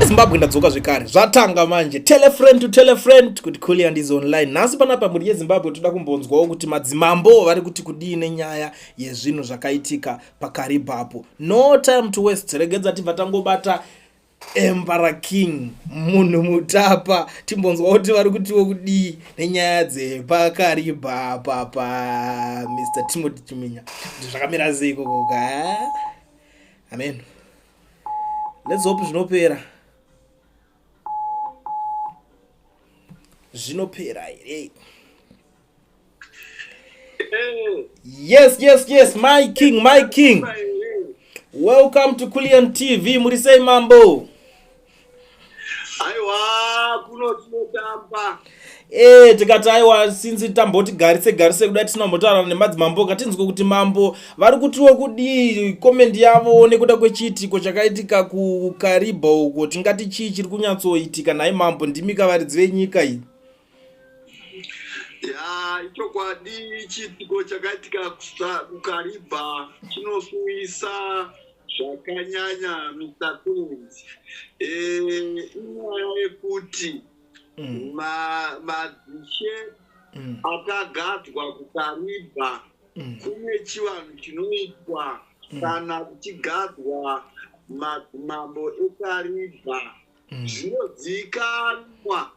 Zimbabwe, ndadzoka zvekare. Zvatanga manje. Tell a friend to tell a friend kuti Kulliant is online. Nhasi panapa, mhuri yeZimbabwe, toda kumbonzwawo kuti madzimambo vari kuti kudii nenyaya yezvinhu zvakaitika paKariba. No time to waste, regedza tibva tangobata Emperor King Munhu Mutapa, timbonzwa kuti vari kutiwo kudii nenyaya dzepaKariba apa pa Mr Timothy Chiminya, kuti zvakamira sei kokoka. Amen, let's hope zvinopera. Zvinopera here? Yes, my king, my king, welcome to Kulliant TV. Muri sei, mambo? Aiwa, kuno tinotamba. Tikati aiwa, since tamboti garise garise kudai, tinombotaura nemadzimambo, katinzwe kuti mambo vari kutiwo kudii, comment yavo nekuda kwechiitiko chakaitika kuKariba uko. Tingati chii chiri kunyatsoitika nhai mambo? Ndimi kavaridzi venyika iyi. Ya, ichokwadi, chiitiko chakaitika kuKariba chinosuwisa zvakanyanya, Mr Collins. Inyaya yekuti madzishe akagadzwa kuKariba, kune chivanhu chinoitwa kana kuchigadzwa madzimambo eKariba, zvinozivikanwa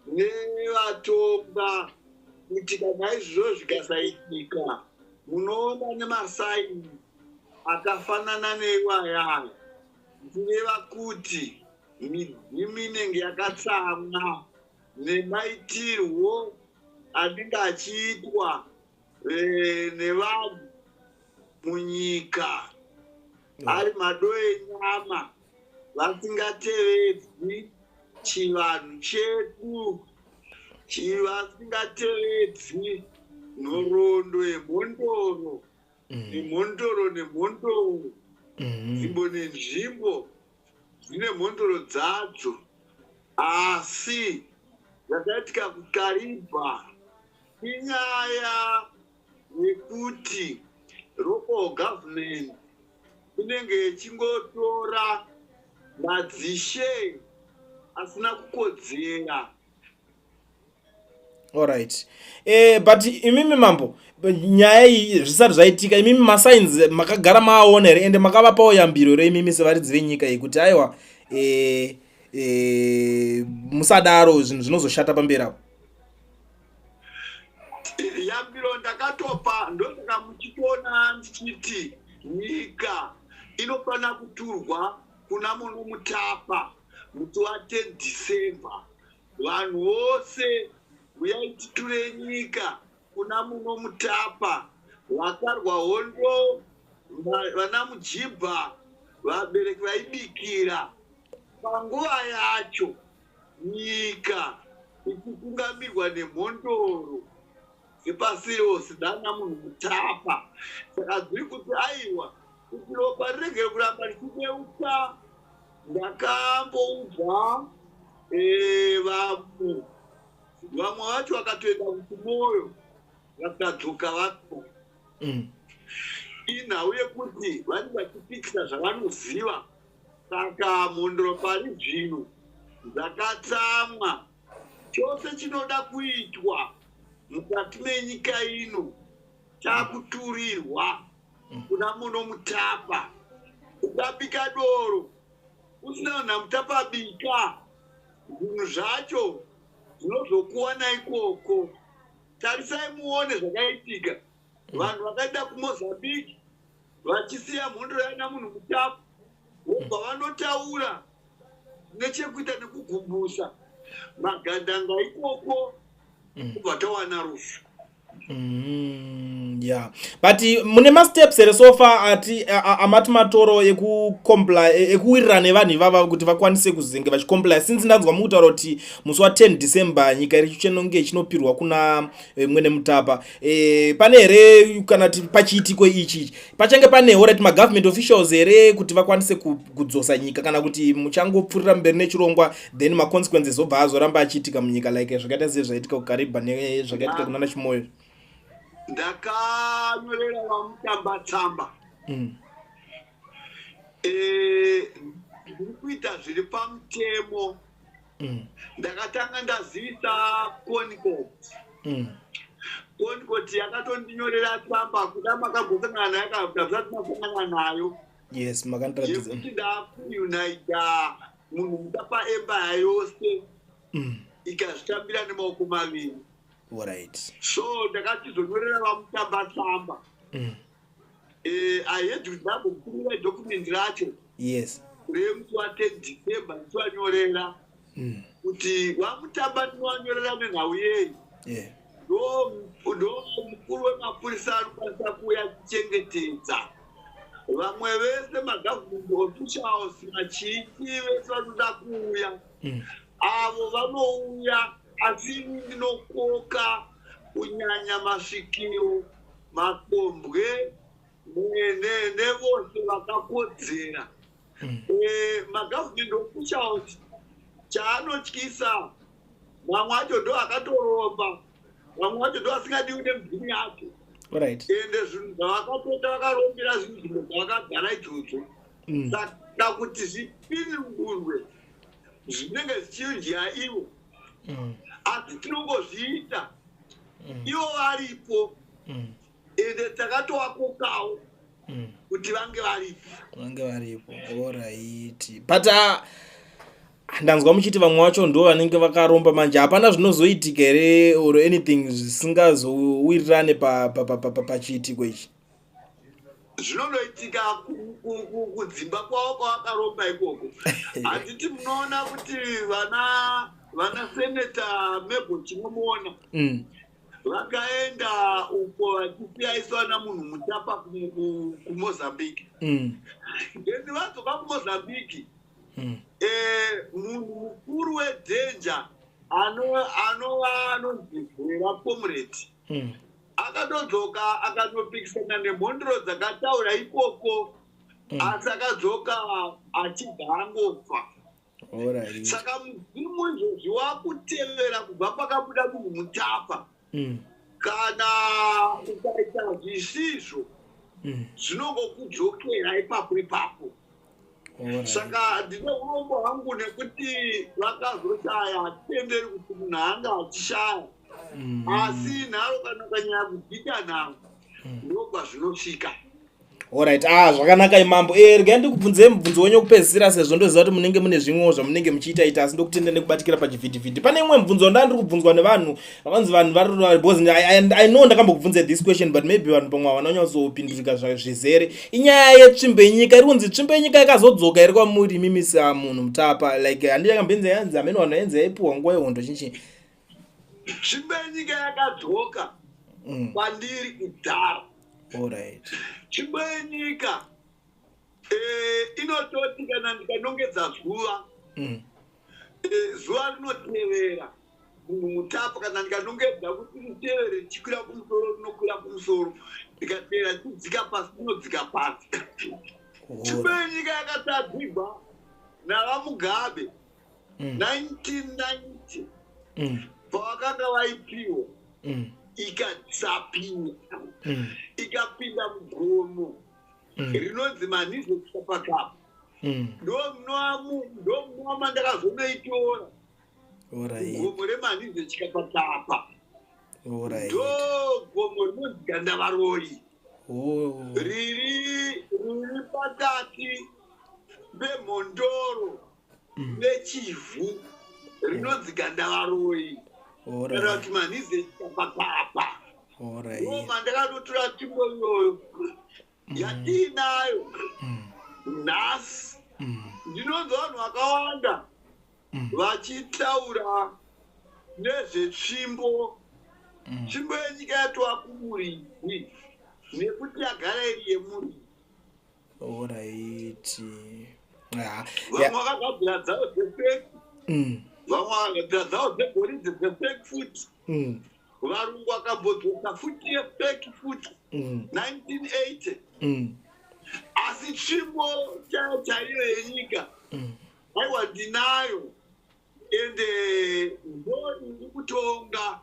nevatonga kuti kana izvozvo zvikasaitika, munoona nemasaini akafanana neiwayaya, zvichireva kuti midzimu inenge yakatsamwa nemaitirwo anenge achiitwa nevanhu munyika, ari mado enyama, vasingatevedzi chivanhu chedu, vasingatevedzi nhoroondo yemhondoro nemhondoro nemhondoro. Nzvimbo nenzvimbo dzine mhondoro dzadzo, asi zvakaitika kuKariba inyaya yekuti local government inenge ichingotora madzishe asina kukodzera. Alright, but imimi mambo, nyaya iyi zvisati zvaitika, imimi masigns makagara maaona here, ende makavapawo yambiro here imimi sevaridzi venyika iyi kuti aiwa, musadaro, zvinhu zvinozoshata pamberi apo? Yambiro ndakatopa. Ndosaka muchitoona ndichiti nyika inofanira kuturwa kuna Muno Mutapa musi wa10 December. Vanhu vose uyai titure nyika kuna Muno Mutapa. Vakarwa hondo, vana Mujibha, vabereki vaibikira panguva yacho, nyika ichitungamirwa nemhondoro dzepasi rose dana Munhu Mutapa. Saka dziri kuti aiwa, kuti ropa rirege kuramba richideuka. Ndakamboudza vamwe, vamwe vacho vakatoenda kuchimoyo, vakadzoka vako. Inhau yekuti vanenge vachipikisa zvavanoziva. Saka mhondoro pari zvino dzakatsamwa. Chose chinoda kuitwa mukati menyika ino chakuturirwa kuna Muno Mutapa. Ukabika doro usina naMutapa bika, zvinhu zvacho zvinozokuwana ikoko. Tarisai muone zvakaitika. Vanhu vakaenda kuMozambique vachisiya mhondoro yana Munhu Mutapa, vobva vanotaura nechekuita nekugumbusa magandanga ikoko, kubva tawana rufu. Yeah, but mune masteps here so far ati amati matoro ekucomply, ekuwirirana nevanhu ivava kuti vakwanise kuzenge vachicomply, since ndanzwa mukutaura kuti musi wa10 December nyika iri chinonge ichinopirwa kuna Mwene Mutapa? Pane here kana kuti pachiitiko ichi pachange pane alright magovernment officials here kuti vakwanise kudzosa nyika, kana kuti muchangopfuurira mberi nechirongwa, then maconsequences obva azoramba achiitika munyika, like zvakaita sezvaitika kuKariba nezvakaitika kunana Chimoyo? Ndakanyorera vaMutamba tsamba. Ndiri kuita Zviri pamutemo. Ndakatanga ndazivisa ConCourt. ConCourt yakatondinyorera tsamba, kuda makambosangana nayo kana kuti hazvisati masangana nayo. Yes, makandiratidza. Yekuti ndakuunita Munhu Mutapa empire yose, ikazvitambira nemaoko maviri. So ndakachizonyorera vaMutapa tsamba. I had kuti ndambokutumira document racho remusi wa10 December, ndichivanyorera kuti vaMutapa ndinovanyorera nenhau yei. Ndo mukuru wemapurisa anokwanisa kuuya achichengetedza vamwe vese, magovernment officials, machiti vese vanoda kuuya. Avo vanouya, asi ini ndinokoka kunyanya masvikiro, makombwe nevose vakakodzera. Magovernment officials chaanotyisa, mamwe acho ndo akatoromba, vamwe vacho ndo asingadiwi nemudzimu yacho. Ende zvinhu zvavakatoita, vakarombera zvinhu zvimwe zvavakagara idzodzo. Saka kuti zvipiningurwe zvinenge zvichidya ivo, asi tinongozviita ivo varipo. Ende takatovakokawo kuti vange varipo. Vange varipo, alright. But ndanzwa muchiti vamwe vacho ndo vanenge vakaromba. Manje hapana zvinozoitika here or anything zvisingazowirirane pachiitiko ichi? Zvinonoitika kudzimba kwavo kwavakaromba ikoko. Handiti munoona kuti vana Senator Mabel Chinomuona vakaenda uko vachisiyaiswa naMunhu Mutapa kuMozambique. Then vadzoka kuMozambique, munhu mukuru wedhenja anova anonzi Zvera Comrade akatodzoka akanopikisana nemhondoro dzakataura ikoko, asi akadzoka achibva angofa. Saka mudzimu izvozvi wakutevera kubva pakabuda Munhu Mutapa. Kana ukaita zvisizvo, zvinongokudzokera ipapo ipapo. Saka ndine urombo hwangu nekuti vakazoshaya. Hatitenderi kuti munhu anga achishaya, asi nharo kana ukanyanya kudzita nharo, ndokwazvinosvika. Alright, ah, zvakanaka imambo. Regai ndikubvunzei mubvunzo wenyu wekupedzisira, sezvo ndoziva kuti munenge mune zvimwewo zvamunenge muchiita ita, asi ndokutenda nekubatikira pachivhitivhiti. Pane imwe mubvunzo ndaa ndiri kubvunzwa nevanhu, vakanzi vanhu vari, because I know ndakambokubvunza this question, but maybe vanhu pamwe havana kunyatsopindurika zvizere. Inyaya yetsvimbo yenyika iri kunzi tsvimbo yenyika yakazodzoka iri kwamuri imimi saMunhu Mutapa. Like handi yakambinzi yanzi hamene vanhu vainzi yaipiwa nguva yehondo chinchi. Tsvimbo yenyika yakadzoka kwandiri kudhara. Tsvimbo yenyika inototi kana ndikanongedza zuva, zuva rinotevera Munhu Mutapa. Kana ndikanongedza kuti ritevere richikwira kumusoro, rinokwira kumusoro. Ndikatevera richidzika pasi, rinodzika pasi. Tsvimbo yenyika yakatadzigwa navaMugabe 1990 pavakanga vaipiwa, ikadisappear, ikapinda mugomo rinonzi Manhize Chikapakapa. Ndo munova mandakazonoitora, gomo reManhize Chikapakapa. Ndo gomo rinonzi Gandavaroi, riri pakati pemhondoro nechivhu, rinonzi Gandavaroi kana kuti Manhize Chikapakapa. Ndo mandakanotora tsvimbo iyoyo yatiinayo nhasi. Ndinonzwa vanhu vakawanda vachitaura nezvetsvimbo. Tsvimbo yenyika yatova kumuridzi nekuti yagara iri yemuridzi. Vamwe vakagadzira dzavo dzefake, vamwe vakagadzira dzavo dzegoridhe dzefake futi. Varungu vakambodzosa futi yefake futi 1980, asi tsvimbo chaiyo chaiyo yenyika, aiwa, ndinayo, ende ndo iri kutonga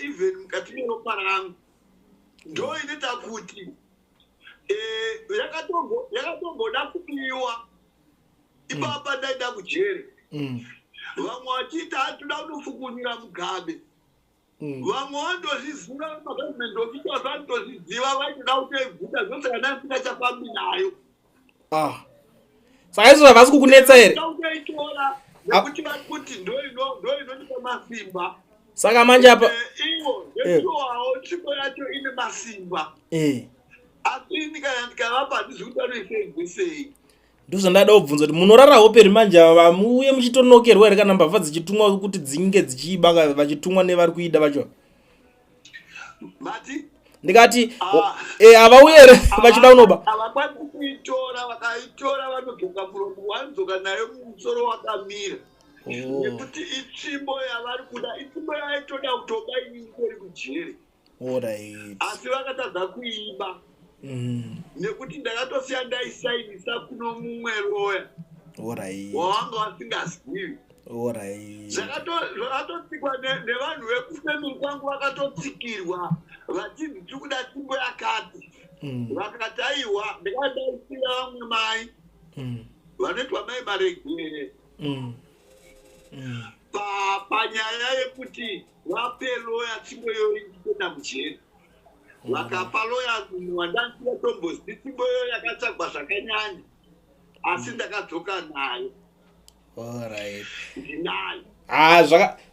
even mukati meropa rangu. Ndo inoita kuti yakatomboda kubiwa. Ipapa ndaenda kujere. Vamwe vachiti hatoda kunofukunyura Mugabe. Vamwe vanotozviziva, magovernment officials vanotozviziva, vaitoda kutoibvuta. Zvosaka ndandisingachafambi nayo. Ah, saka izvo havasi kukunetsa here? Kutoitora nekuti vari kuti ndo inonipa masimba. Saka manje apa Ivo zveshuwawo tsvimbo yacho ine masimba, asi ini kana ndikavapa handizi kuti vanoisenzesei. Ndozvandada kubvunza kuti munorara hope ri manje ava muuye muchitonokerwa here kana mbavha dzichitumwa kuti dzinge dzichiiba vachitumwa nevari kuida vacho? Mati? Ndikati havauye here vachida kunoba? Havakwanisi kuitora. Vakaitora vanodzoka muromo, vanodzoka nayo mumusoro wakamira. Oh. Nekuti itsvimbo yavari kuda, itsvimbo yaitoda kutoba inini tori kujeri. Asi vakatadza kuiba nekuti ndakatosiya ndaisainisa kuno mumwe roya wawanga vasingazivi. Zvakatotsikwa nevanhu vekufamily kwangu, vakatotsikirwa vachinzi tiri kuda tsvimbo yakati. Vakati aiwa, ndakadaisira vamwe mai vanoitwa Mai Maregere panyaya yekuti vape loya tsvimbo iyoyo ichipinda mujeri. Vakapa loya munhu wandandisingatombozii. Tsvimbo iyoyo yakatsvagwa zvakanyanya, asi ndakadzoka nayo. Ndinayo. Ah,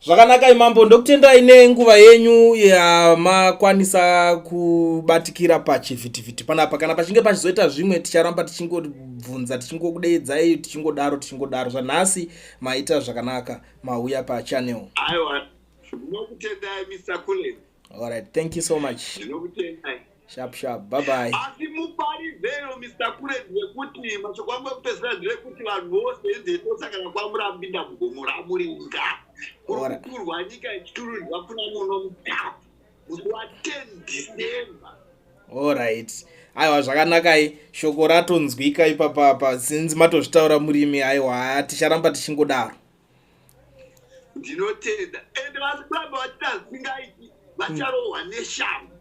zvakanaka imambo, ndokutendai nenguva yenyu yamakwanisa kubatikira pachivhitivhiti panapa. Kana pachinge pachizoita zvimwe, ticharamba tichingobvunza, tichingokudeedzai, tichingodaro tichingodaro. Zvanhasi maita zvakanaka mauya pachannel. Aiwa, ndinokutendai, Mr Kulen. Alright, thank you so much. Ndinokutendai. Sharp sharp, bye bye. Asi muparizeyo, Mr Kulen, yekuti mashoko angu ekupedzisira ndeyekuti vanhu vose endetosangana kwaMurambinda mugomo raMuringa, kuri kuturwa nyika ichitururwa kuna muno mutatu musi wa10 December. Alright, aiwa, zvakanakai, shoko ratonzwika ipapapa sinzi matozvitaura murimi. Aiwa, ticharamba tichingodaro. Ndinotenda, ende vari kuramba vachiita zvisingaiti vacharohwa neshamhu.